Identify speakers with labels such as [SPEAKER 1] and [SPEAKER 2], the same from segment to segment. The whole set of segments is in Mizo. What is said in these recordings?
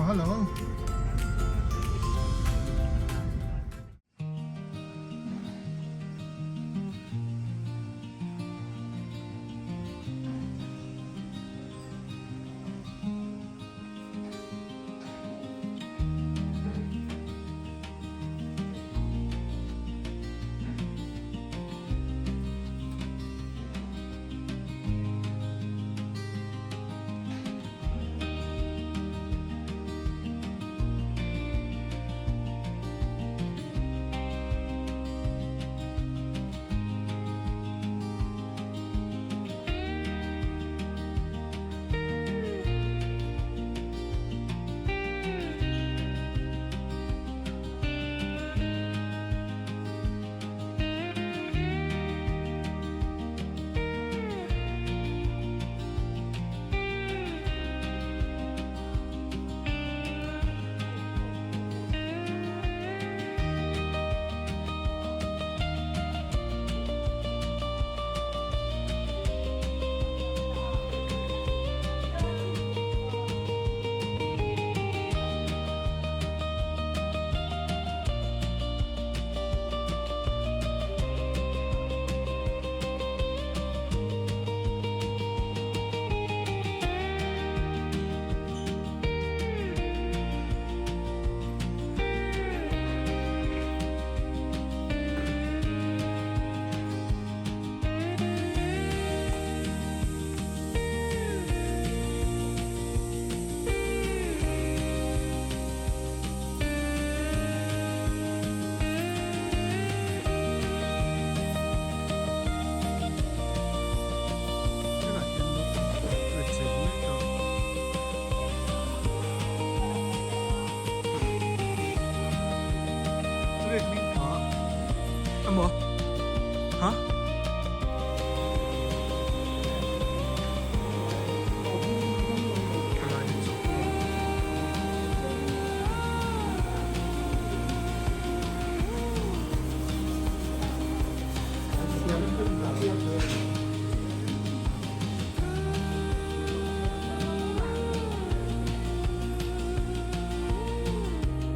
[SPEAKER 1] Hello.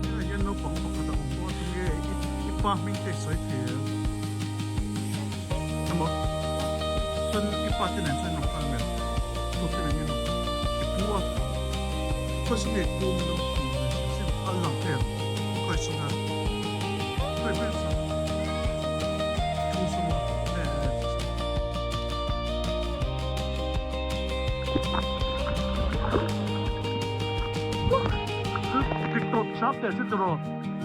[SPEAKER 1] Helaiah hian naupang pakhat a awm bawk a tunge i pa hming te i sawi thei em emaw chuan i pa te nen chuan in rawn kal em tu te nen nge in rawn kal i pu a khawi saw nge i pu min lo hmu ve hrim hrim a lang thei ang khawi saw nge khawi ber saw pu saw maw e e. Tiktok shop te chu tiraw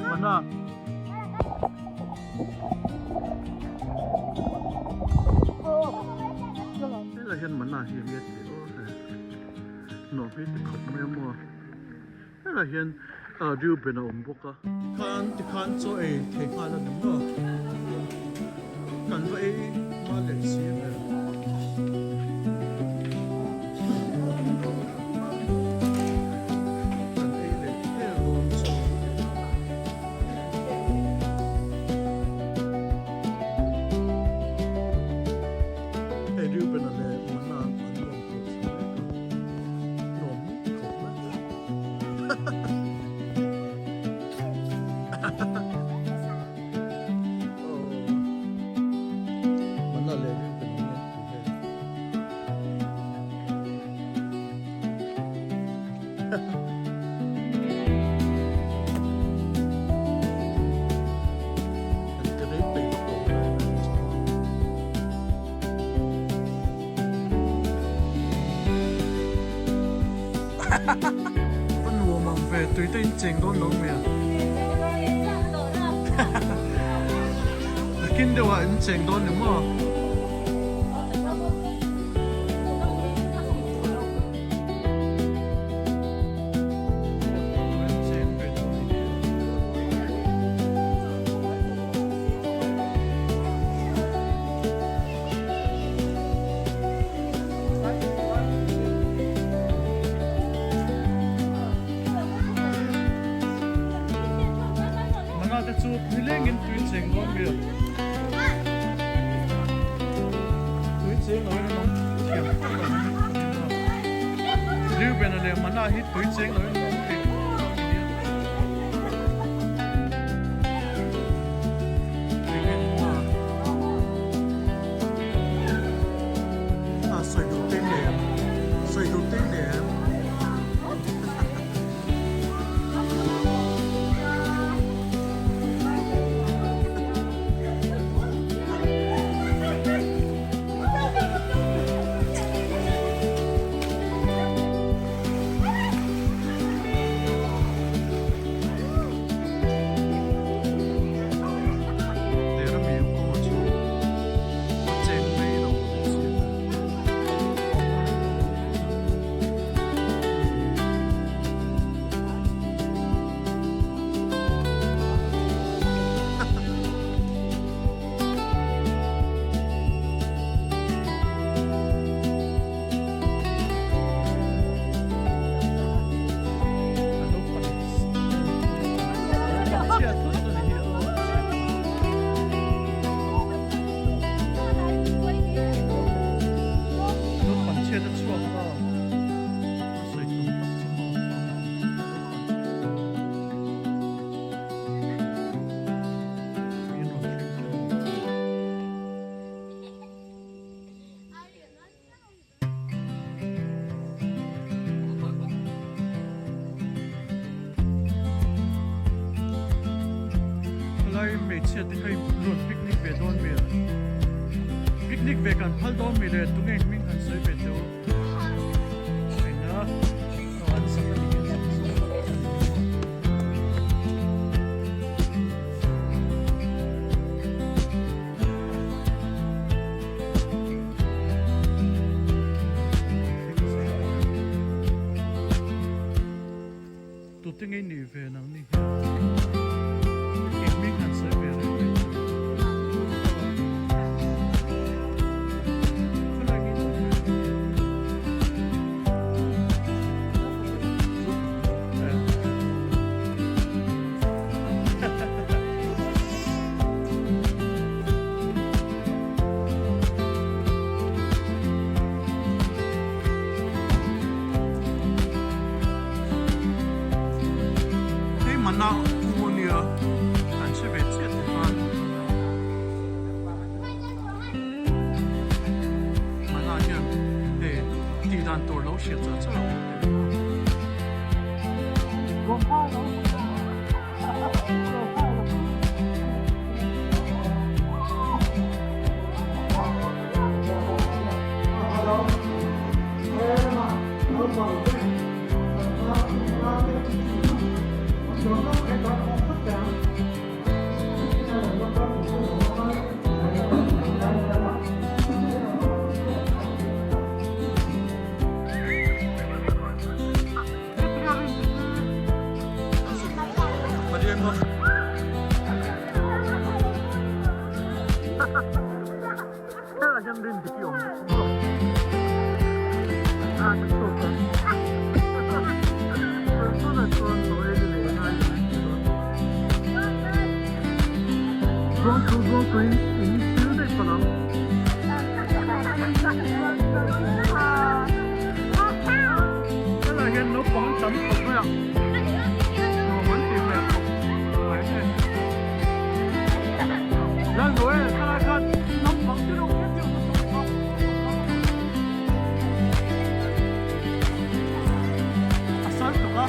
[SPEAKER 1] mana. Helai hian mana hi enge tih aw he nuam hi ti khawp mai a maw helai hian Reuben a awm bawk a. Tikhan tikhan chaw ei thei nghal a ni maw kan va ei hma leh si a ni. Kan ei leh em dawn chaw. Hei Reuben a leh Mana an rawn tawh chho mek a, nuam hi khawp mai. Mana leh Reuben an en tih hei. A nuam ang ve tui te in cheng dawn lo mai a nakin deuh ah in cheng dawn ni maw. Mana te chu nilengin tui cheng dawn mi a tui cheng lo in an awm thiam khawp lo ang Reuben-a leh Mana hi tui cheng lo in an awm thei. hmeichhia te kha in rawn picnic ve dawn mi a? Picnic ve kan phal dawn mi le tunge hming han sawi ve teh u. Eng a aw an sak a ni an sak zawk a ni maw. Tute ngei nih ve nang ni hian eng hming han sawi ve reng reng chu khawlai ngei awm ve Hei mana u ania kan hre ve chiah te khan mana hian hei tih dan tur lo hriat char char a awm te Helai hian naupang tam khawp mai a, nuam an tih hmel khawp mai hei. Lalnoel helai khan naupang te reuh deuh deuh na tawk a. A sal tuk a.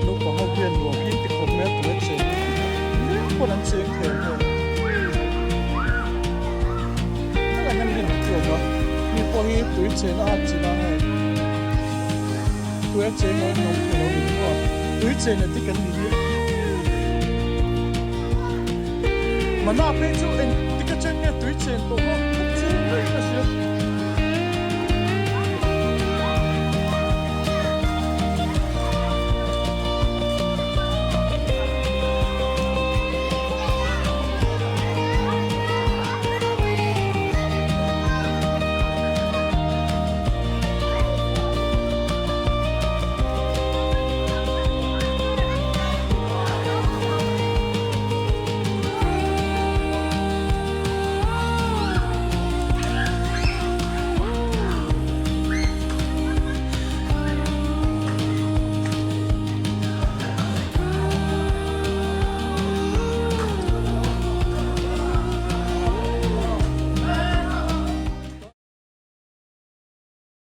[SPEAKER 1] Naupang ho hian nuam hi an ti khawp mai a tuna cheng mek pawn an cheng thei ang heng. Heng an rin an ti awm a, mi pawh hi tui chen a at chin a hei tui a cheng lo in awm thei lo ni maw tui chen a ti kan ni hi. Mana phei chu eng. chen tawh a, ka cheng reng a hria.